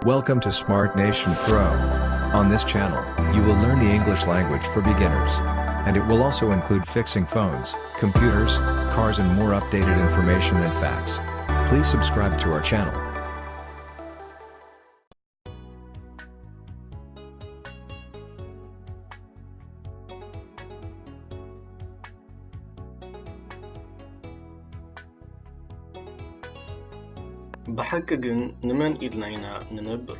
Welcome to Smart Nation Pro. On this channel, you will learn the English language for beginners. And it will also include fixing phones, computers, cars, and more updated information and facts. Please subscribe to our channel. ብሓቂ ግን ንመን ኢልና ኢና ንነብር?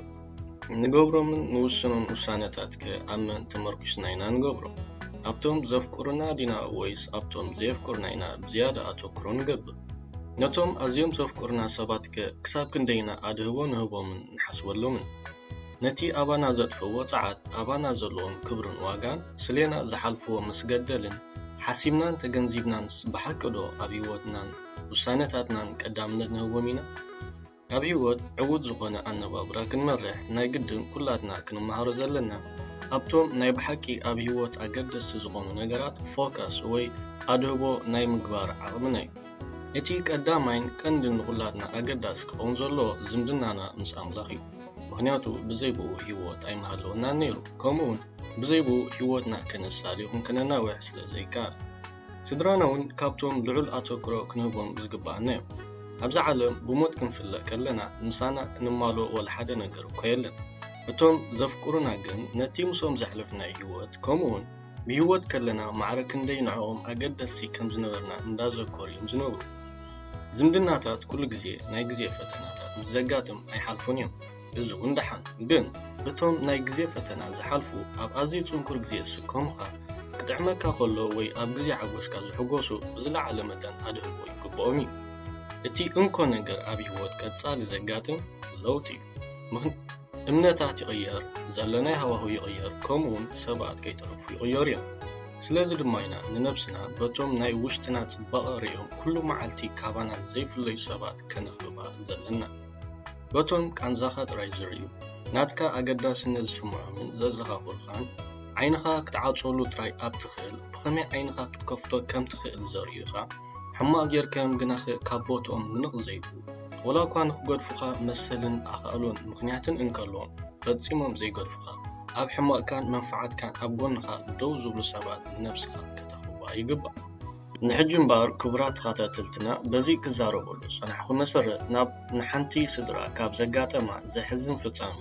ንገብሮምን ንውስኖም ውሳነታትከ ኣብ መን ተመርኲስና ኢና ንገብሮም? ኣብቶም ዘፍቅሩና ዲና ወይስ ኣብቶም ዘየፍቅሩና ኢና ብዝያዳ ኣተኩሮ ንገብር? ነቶም ኣዝዮም ዘፍቅሩና ሰባትከ ክሳብ ክንደይ ኢና ኣድህቦ ንህቦምን ንሓስበሎምን? ነቲ ኣባና ዘጥፍእዎ ጸዓት፣ ኣባና ዘለዎም ክብርን ዋጋን ስሌና ዝሓልፍዎ ምስ ገደልን፣ ሓሲብናን ተገንዚብናንስ ብሓቂ ዶ ኣብ ህይወትናን ውሳነታትናን ቀዳምነት ንህቦም ኢና? ኣብ ህይወት ዕዉት ዝኾነ ኣነባብራ ክንመርሕ ናይ ግድን ኩላትና ክንመሃሮ ዘለና ኣብቶም ናይ ብሓቂ ኣብ ህይወት ኣገደስቲ ዝኾኑ ነገራት ፎከስ ወይ ኣድህቦ ናይ ምግባር ዓቕምና እዩ። እቲ ቀዳማይን ቀንድን ንኹላትና ኣገዳሲ ክኸውን ዘለዎ ዝምድናና ምስ ኣምላኽ እዩ። ምኽንያቱ ብዘይ ብኡ ህይወት ኣይምሃለወናን ነይሩ። ከምኡውን ብዘይ ብኡ ህይወትና ከነሳሊ ይኹን ከነናውሕ ስለ ዘይከኣል። ስድራና እውን ካብቶም ልዑል ኣተኩሮ ክንህቦም ዝግብኣና እዮም። ኣብዛ ዓለም ብሞት ክንፍለ ከለና ምሳና እንማልኦ ዋላ ሓደ ነገር እኳ የለን። እቶም ዘፍቅሩና ግን ነቲ ምስኦም ዘሕለፍናዮ ህይወት ከምኡውን ብህይወት ከለና ማዕረ ክንደይ ንዕኦም ኣገደስቲ ከም ዝነበርና እንዳዘከሩ እዮም ዝነብሩ። ዝምድናታት ኩሉ ግዜ ናይ ግዜ ፈተናታት ምስ ዘጋጥም ኣይሓልፉን እዮም። እዚ እውን ደሓን። ግን እቶም ናይ ግዜ ፈተና ዝሓልፉ ኣብ ኣዝዩ ጽንኩር ግዜ ዝስከሙኻ፣ ክጥዕመካ ከሎ ወይ ኣብ ግዜ ሓጎስካ ዝሕጎሱ ብዝለዓለ መጠን ኣድህቦ ይግብኦም እዩ። እቲ እንኮ ነገር ኣብ ህይወት ቀጻሊ ዘጋጥም ለውጢ እዩ። ምኽን- እምነታት ይቕየር፣ ዘለናይ ሃዋህው ይቕየር፣ ከምኡውን ሰባት ከይተረፉ ይቕየሩ እዮም። ስለዚ ድማ ኢና ንነብስና በቶም ናይ ውሽጥና ጽባቐ ርእዮም ኩሉ መዓልቲ ካባና ዘይፍለዩ ሰባት ከነኽብባ ዘለና። በቶም ቃንዛኻ ጥራይ ዝርእዩ፣ ናትካ ኣገዳስነት ዝስምዖምን ዘዘኻኽሩኻን፣ ዓይንኻ ክትዓጽወሉ ጥራይ ኣብ ትኽእል፣ ብኸመይ ዓይንኻ ክትከፍቶ ከም ትኽእል ዘርእዩኻ፣ ሕማቕ ጌርካዮም ግናኸ ካብ ቦትኦም ምንቕ ዘይብሉ፣ ወላ እኳ ንኽገድፉኻ መሰልን ኣኻእሎን ምኽንያትን እንከልዎም፣ ፈጺሞም ዘይገድፉኻ፣ ኣብ ሕመቕካን መንፍዓትካን ኣብ ጎንኻ ደው ዝብሉ ሰባት ንነብስኻ ከተኽብባ ይግባእ። ንሕጂ እምበኣር ክቡራት ተኸታተልትና፣ በዚ ክዛረበሉ ዝጸናሕኩ መሰረት ናብ ንሓንቲ ስድራ ካብ ዘጋጠማ ዘሕዝን ፍጻሜ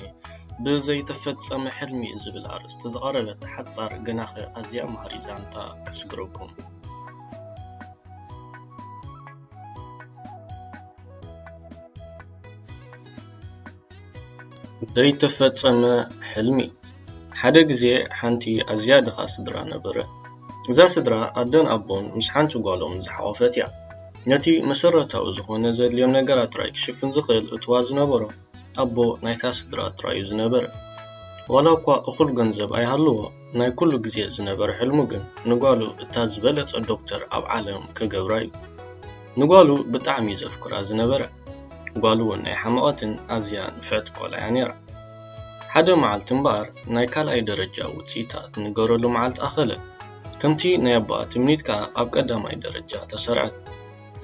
ብዘይተፈጸመ ሕልሚ ዝብል ኣርእስቲ ዝቐረበት ሓጻር ግናኸ ኣዝያ መሃሪት ዛንታ ከስግረኩም። ዘይተፈጸመ ሕልሚ። ሓደ ግዜ ሓንቲ ኣዝያ ድኻ ስድራ ነበረ። እዛ ስድራ ኣደን ኣቦን ምስ ሓንቲ ጓሎም ዝሓቖፈት እያ። ነቲ መሰረታዊ ዝኾነ ዘድልዮም ነገራት ጥራይ ክሽፍን ዝኽእል እትዋ ዝነበሮ ኣቦ ናይታ ስድራ ጥራዩ ዝነበረ። ዋላ እኳ እኹል ገንዘብ ኣይሃልዎ፣ ናይ ኩሉ ግዜ ዝነበረ ሕልሙ ግን ንጓሉ እታ ዝበለጸ ዶክተር ኣብ ዓለም ክገብራ እዩ። ንጓሉ ብጣዕሚ እዩ ዘፍቅራ ዝነበረ። ጓሉ እውን ኣይሓመቐትን ኣዝያ ንፍዕቲ ቆልዓ እያ ነይራ። ሓደ መዓልቲ እምበኣር ናይ ካልኣይ ደረጃ ውጽኢታ ትንገረሉ መዓልቲ ኣኸለ። ከምቲ ናይ ኣቦኣ ትምኒት ከኣ ኣብ ቀዳማይ ደረጃ ተሰርዐት።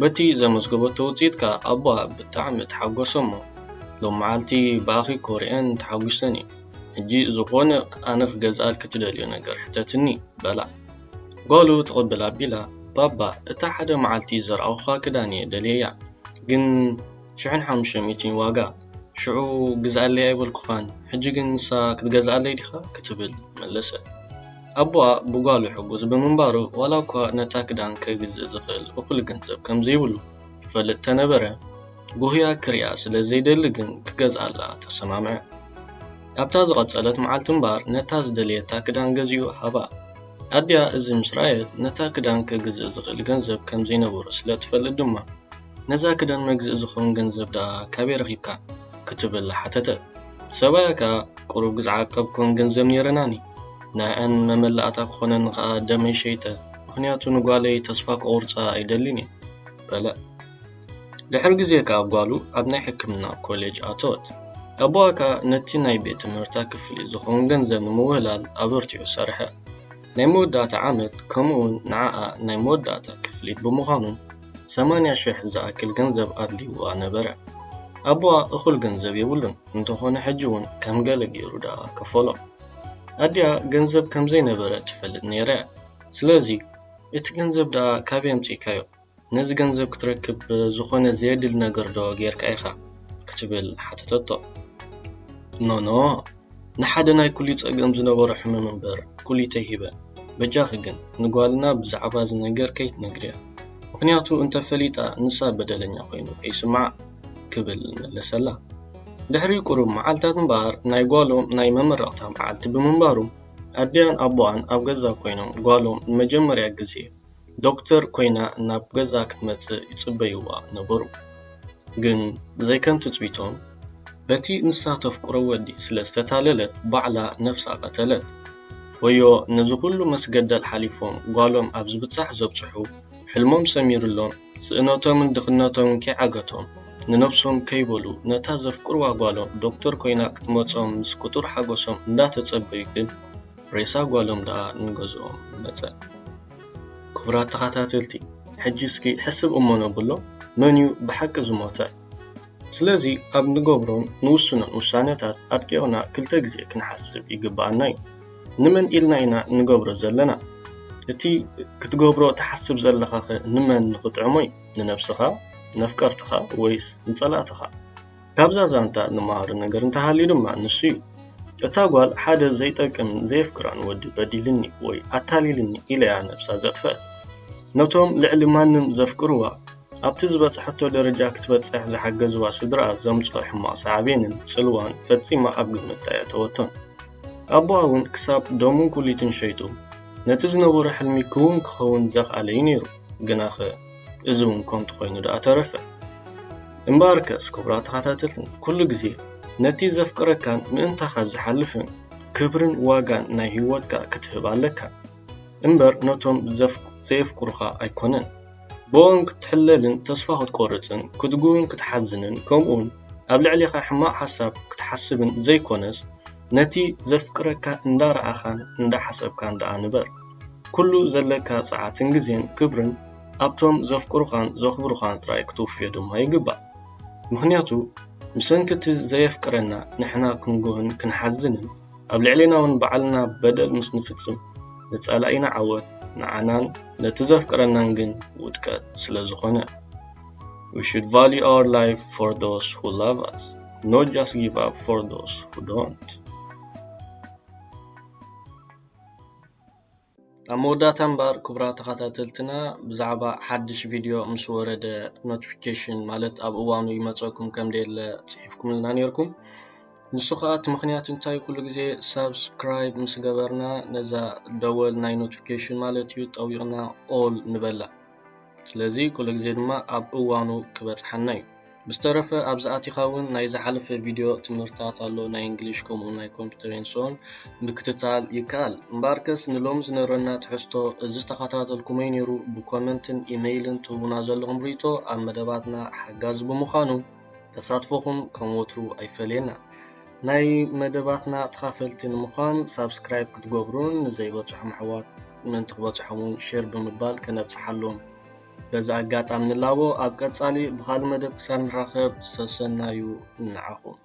በቲ ዘመዝገበቶ ውጽኢት ከኣ ኣቦኣ ብጣዕሚ ተሓጎሰ እሞ፣ ሎም መዓልቲ ብኣኺ ኮሪዐን ተሓጒሰን እየ። ሕጂ ዝኾነ ኣነ ክገዝኣልኪ ትደልዮ ነገር ሕተትኒ በላ። ጓሉ ትቕብል ኣቢላ፣ ባባ፣ እታ ሓደ መዓልቲ ዘርኣኹኻ ክዳን እየ ደልየያ፣ ግን ሽሕን ሓሙሽተ ሚእትን ዋጋ፣ ሽዑ ግዝኣለይ ኣይበልኩኻን፣ ሕጂ ግን ንሳ ክትገዝኣለይ ዲኻ? ክትብል መለሰት። ኣቦኣ ብጓሉ ሕጉስ ብምንባሩ፣ ዋላ እኳ ነታ ክዳን ከግዝእ ዝኽእል እኹል ገንዘብ ከም ዘይብሉ ይፈልጥ ተነበረ፣ ጉህያ ክሪኣ ስለ ዘይደሊ ግን ክገዝኣላ ተሰማምዐ። ኣብታ ዝቐጸለት መዓልቲ እምበኣር ነታ ዝደለየታ ክዳን ገዚኡ ሃባ። ኣዲኣ እዚ ምስ ረኣየት፣ ነታ ክዳን ከግዝእ ዝኽእል ገንዘብ ከም ዘይነበሮ ስለ ትፈልጥ ድማ፣ "ነዛ ክዳን መግዝኢ ዝኸውን ገንዘብ ደኣ ካበይ ረኺብካ?" ክትብል ሓተተት። ሰብኣያ ከኣ፣ "ቁሩብ ግዝዓ ካብ ኮን ገንዘብ ነይረናኒ፣ ንዕኣን መመላእታ ክኾነኒ ከኣ ደመይ ሸይጠ፣ ምኽንያቱ ንጓለይ ተስፋ ከቑርጻ ኣይደልን እየ" በለ። ድሕሪ ግዜ ከኣ ጓሉ ኣብ ናይ ሕክምና ኮሌጅ ኣተወት። ኣቦኣ ከኣ ነቲ ናይ ቤት ትምህርታ ክፍሊት ዝኸውን ገንዘብ ንምውህላል ኣበርቲዑ ሰርሐ። ናይ መወዳእታ ዓመት ከምኡውን ንዓኣ ናይ መወዳእታ ክፍሊት ብምዃኑ ሰማንያ ሽሕ ዝኣክል ገንዘብ ኣድልይዋ ነበረ። ኣቦኣ እኹል ገንዘብ የብሉን፣ እንተኾነ ሕጂ እውን ከም ገለ ገይሩ ደኣ ከፈሎ። ኣዲኣ ገንዘብ ከም ዘይነበረ ትፈልጥ ነይራ እያ። ስለዚ እቲ ገንዘብ ደኣ ካበይ ኣምጺእካዮ? ነዚ ገንዘብ ክትረክብ ዝኾነ ዘየድሊ ነገር ዶ ጌርካ ኢኻ? ክትብል ሓተተቶ። ኖኖ፣ ንሓደ ናይ ኩሊት ጸገም ዝነበሮ ሕመም እምበር ኩሊተይ ሂበ። በጃኺ ግን ንጓልና ብዛዕባ እዚ ነገር ከይትነግርያ። ምኽንያቱ እንተፈሊጣ ንሳ በደለኛ ኮይኑ ከይስምዓ ክብል መለሰላ። ድሕሪ ቁሩብ መዓልታት እምበኣር ናይ ጓሎም ናይ መመረቕታ መዓልቲ ብምንባሩ ኣዲኣን ኣቦኣን ኣብ ገዛ ኮይኖም ጓሎም ንመጀመርያ ግዜ ዶክተር ኮይና ናብ ገዛ ክትመጽእ ይጽበይዋ ነበሩ። ግን ዘይከም ትጽቢቶም በቲ ንሳ ተፍቅሮ ወዲ ስለ ዝተታለለት ባዕላ ነብሳ ቀተለት። ወዮ ነዚ ኩሉ መስገደል ሓሊፎም ጓሎም ኣብ ዝብጻሕ ዘብጽሑ ሕልሞም ሰሚሩሎም ስእነቶምን ድኽነቶምን ከይዓገቶም ንነብሶም ከይበሉ ነታ ዘፍቅርዋ ጓሎም ዶክተር ኮይና ክትመጾም ምስ ቁጡር ሓጎሶም እንዳተጸበዩ ግን ሬሳ ጓሎም ደኣ ንገዝኦም መጸ። ክቡራት ተኸታተልቲ፣ ሕጂ እስኪ ሕስብ እሞ ነብሎ፣ መን እዩ ብሓቂ ዝሞተ? ስለዚ ኣብ ንገብሮን ንውስኖን ውሳነታት ኣድቂቕና ክልተ ግዜ ክንሓስብ ይግብኣና እዩ። ንመን ኢልና ኢና ንገብሮ ዘለና? እቲ ክትገብሮ ትሓስብ ዘለኻኸ ንመን ንኽጥዕሞ እዩ? ንነብስኻ፣ ነፍቀርትኻ ወይስ ንጸላእትኻ? ካብዛ ዛንታ ንመሃሮ ነገር እንተሃልዩ ድማ ንሱ እዩ። እታ ጓል ሓደ ዘይጠቅምን ዘየፍቅራን ወዲ በዲልኒ ወይ ኣታሊልኒ ኢላ እያ ነብሳ ዘጥፈአት። ነቶም ልዕሊ ማንም ዘፍቅርዋ ኣብቲ ዝበጽሐቶ ደረጃ ክትበጽሕ ዝሓገዝዋ ስድራኣ ዘምጽኦ ሕማቕ ሳዕቤንን ጽልዋን ፈጺማ ኣብ ግምት ኣየእተወቶን። ኣቦኣ እውን ክሳብ ደሙን ኩሊትን ሸይጡ ነቲ ዝነበሮ ሕልሚ ክውን ክኸውን ዘኽኣለ እዩ ነይሩ። ግናኸ እዚ እውን ከንቱ ኮይኑ ደኣ ተረፈ። እምበኣርከስ ክቡራት ተኸታተልትን ኩሉ ግዜ ነቲ ዘፍቅረካን ምእንታኻ ዝሓልፍን ክብርን ዋጋን ናይ ህይወትካ ክትህብ ኣለካ እምበር ነቶም ዘፍ- ዘየፍቅሩኻ ኣይኮነን። ብኦም ክትሕለልን ተስፋ ክትቆርጽን ክትጉህን ክትሓዝንን ከምኡውን ኣብ ልዕሌኻ ሕማቕ ሓሳብ ክትሓስብን ዘይኮነስ ነቲ ዘፍቅረካ እንዳረኣኻን እንዳሓሰብካን ደኣ ንበር። ኩሉ ዘለካ ጸዓትን ግዜን ክብርን ኣብቶም ዘፍቅሩኻን ዘኽብሩኻን ጥራይ ክትውፍዮ ድማ ይግባእ። ምኽንያቱ ብሰንኪ እቲ ዘየፍቅረና ንሕና ክንጎህን ክንሓዝንን ኣብ ልዕሌና እውን ባዕልና በደል ምስ ንፍጽም ንጸላኢና ዓወት ንዓናን ነቲ ዘፍቅረናን ግን ውድቀት ስለ ዝኾነ። We should value our life for those who love us, not just give up for those who don't. ኣብ መወዳእታ እምበር ክቡራት ተኸታተልትና ብዛዕባ ሓድሽ ቪድዮ ምስ ወረደ ኖቲፊኬሽን ማለት ኣብ እዋኑ ይመፀኩም ከም ደየለ ፅሒፍኩምልና ነይርኩም። ንሱ ከዓ እቲ ምኽንያት እንታይ ኩሉ ግዜ ሳብስክራይብ ምስ ገበርና ነዛ ደወል ናይ ኖቲፊኬሽን ማለት እዩ ጠዊቕና ኦል ንበላ። ስለዚ ኩሉ ግዜ ድማ ኣብ እዋኑ ክበፅሓና እዩ። ብዝተረፈ ኣብዚ ኣቲኻ እውን ናይ ዝሓለፈ ቪድዮ ትምህርታት ኣሎ ናይ እንግሊሽ ከምኡ ናይ ኮምፒውተር and so on ምክትታል ይከኣል። እምበኣርከስ ንሎሚ ዝነበረና ትሕዝቶ እዚ ዝተኸታተልኩሞይ ነይሩ። ብኮመንትን ኢመይልን ትህቡና ዘለኹም ርእይቶ ኣብ መደባትና ሓጋዚ ብምዃኑ ተሳትፎኹም ከም ወትሩ ኣይፈለየና። ናይ መደባትና ተኻፈልቲ ንምዃን ሳብስክራይብ ክትገብሩን ንዘይበፅሖም ኣሕዋት ምእንቲ ክበፅሖም እውን ሼር ብምባል ከነብፅሓሎም በዚ ኣጋጣሚ ንላቦ። ኣብ ቀፃሊ ብኻልእ መደብ ክሳብ ንራኸብ ሰሰናዩ ንዓኹም።